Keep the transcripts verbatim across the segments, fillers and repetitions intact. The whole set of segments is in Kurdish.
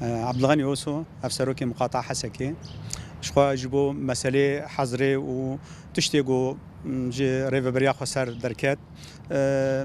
Abdulganî Oso, ev serokê miqata Hesekê. Ji xwe ji bo meselê hezirê û tiştê ku, m, ji rêveberiya xweser derket, e,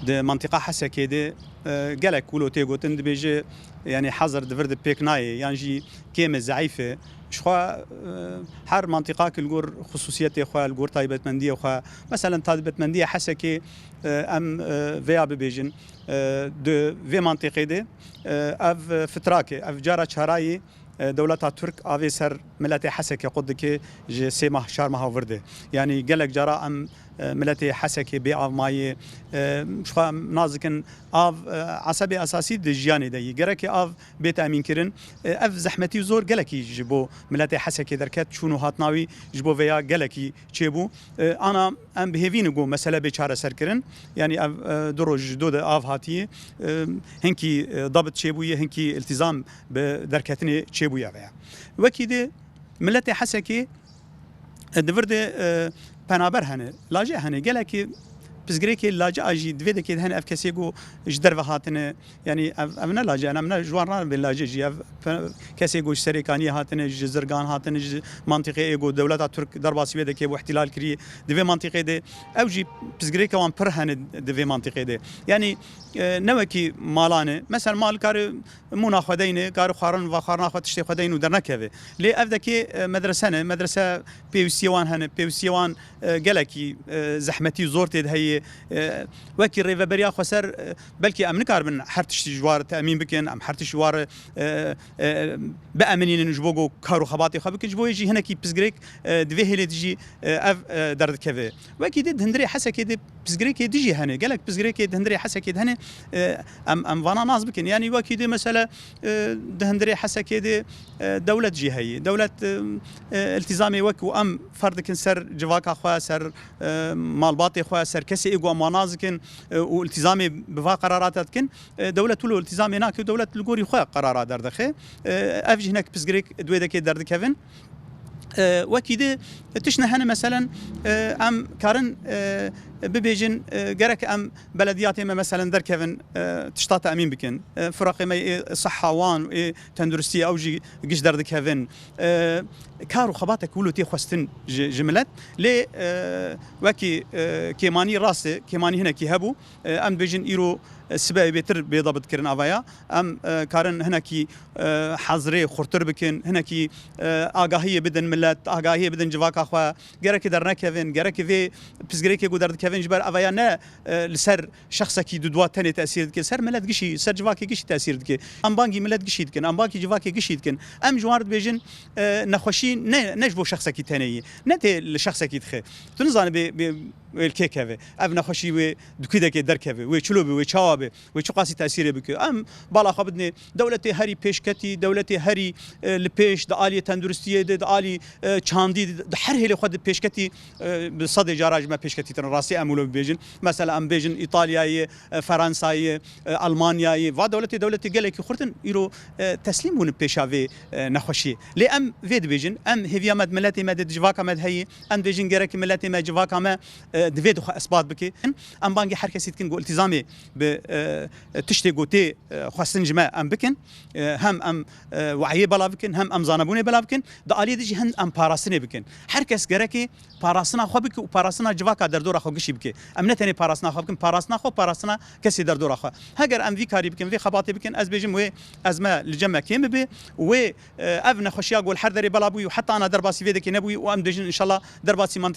di mantiqa Hesekê de, e, gelek wilo tê gotin, dibêje, yanî hezir di vir de pêk nayê, yan jî kêm e, zeîf e. Ji xwe, e, her mantiqa ki li gor xusûsiyetê xwe, li gor taybetmendiyê xwe, meselen taybetmendiya Hesekê, e, em, e, vêya bibêjin, e, di vê mantiqê de, e, ev fitrak e, ev cara çarayê, e, dewleta Tirk avê ser miletê Hesekê qut dike ji sê mah, çar meha vir de. Yanî gelek cara em, e, miletê Hesekê bê av mayê. E, ji xwe em nas dikin av, e, esebê esasî di jiyanê de yî. Gereke av bê temîn kirin. E, ev zehmetî û zor gelekî ji bo miletê Hesekê derket, çûn û hatina wî ji bo vêya gelekî çêbû. E, ana em bi hêvî ne ku mesele bê çareser kirin. Yanî ev, e, du roj ji do de av hatiye. E, hinkî, e, dabit çêbûye, hinkî îltîzam bi derketinê çêbûye veya. Wekî dê miletê Hesekê, e, di vir de, e, penaber hene, lace hene. Gelekî pirsgirêkê lace a jî di vê dekê de hene ev kesê ku ji derve hatine, yanî ev, ev ne lace, em ne ji wan re bê lace jî. Ev pe-, kesê ku ji Serêkaniyê hatine, ji Zirgan hatine, ji mantîqê ê ku dewleta Tirk derbasî wê dekê bû, îhtîlal kiriye. Di vê mantîqê de ew jî pirsgirêke wan pir hene di vê mantîqê de. Yanî, e, ne wekî malan e. Mesela mal kare mûna xwe deyne, kare xwarin, va xwarina xwe tiştê xwe deyn û dernekeve. Lê ev dekê, e, medrese ne, medrese pêwîstiyê wan hene, pêwîstiyê wan, e, gelekî, e, zehmetî û zor tê de heye. E, wekî rêveberiya xweser, e, belkî em nikaribin her tiştî ji war temîn bikin, em her tiştî war, e, e, biemînînin ji bo ku kar û xebatê xwe bikin, ji bo yê jî hinekî pirsgirêk, e, di vê hêlê de jî, e, ev, e, derdikeve. Wekî dê di hundirê Hesekê de pirsgirêkê dijî hene, gelek pirsgirêkê di hundirê Hesekê de hene, e, em, em vana nas bikin. Yanî wekî dê mesele, e, di hundirê Hesekê de, e, dewlet jî heye. Dewlet, e, e, îltîzamê wek û em ferz dikin ser civaka xwe, ser, e, malbatê xwe, ser kesê ê ku em wan nas dikin, e, û îltîzamê bi va qerarata dikin. E, dewlet wilo îltîzamê nake û dewlet li gorî xwe qerara derdixe. E, ev jî hinek pirsgirêk di wê dekê derdikevin. E, wekî dê tiştine hene, meselen, e, em karin, e, bibêjin, e, gerek em belediyatê me, meselen, derkevin, e, tişta temîn bikin. E, firaqê me yê siha wan, ê tenduristiyê ew jî giş derdikevin. E, kar û xebatek wilo tê xwestin ji, ji milet. Lê, e, wekî, e, kêmanî rast e, kêmanî hinekî hebû. E, em dibêjin îro, e, sibe bêtir bê dabitkirin avaya. Em, e, karin hinekî, e, hezirê xurtir bikin, hinekî, e, agahiyê bidin milet, agahiyê bidin civaka xwe. Gereke dernekevin, gereke vê pirsgirêkê ku derdikevin ji ber avaya ne, e, li ser şexsekî du dua tenê tesîr dike, ser milet gişî, ser civakê gişî tesîr dike. Em bangî milet gişî dikin, em bangî civakê gişî dikin. Em ji wan re dibêjin, e, nexweşî ne, ne ji bo şexsekî tenê ye, ne tê li şexsekî dixe. Tu nizane bê, bê, wê li kê keve. Ev nexweşî wê di ku dekê derkeve, wê çilo be, wê çawa be, wê çiqasî tesîrê bike. Em bala xwe bidinê dewletê herî pêşketî, dewletê herî, e, li pêş, di aliyê tenduristiyê de, di alî, e, çandî de, di her hêlê xwe di pêşketî, e, bi sedê cara ji me pêşketîtir in. Rastî em wilo bibêjin. Mesela em bêjin Îtalyayê, e, Fransayê, e, Almanyayê. Va dewletê, dewletê gelekî xurt in, îro, e, teslîm bûne pêşa vê, e, nexweşiyê. Lê em vê dibêjin, em hêviya me di miletê me de, di civaka me de heye, em dibêjin gerek miletê me, civaka me, e, divê di xwe isbat bike. Em bangî her kesî dikin ku îltîzamê bi, e, tiştê ku tê, e, xwestin ji me em bikin. E, hem em, e, wayê belav bikin, hem em zanebûnê belav bikin. Di aliyê de jî hem em parastinê bikin. Her kes gerekê parastina xwe bike û parastina civaka derdora xwe gişî bike. Em ne tenê parastina xwe bikin, parastina xwe, parastina kesê derdora xwe. Heger em vî karî bikin, vê xebatê bikin, ez bêjim wê ezme li cem me kêm bibe û wê, e, ev nexweşiya ku li her derê bela bûyî û heta ana derbasî vê dekê nebûyî û em dibêjin înşallah derbasî mantiqê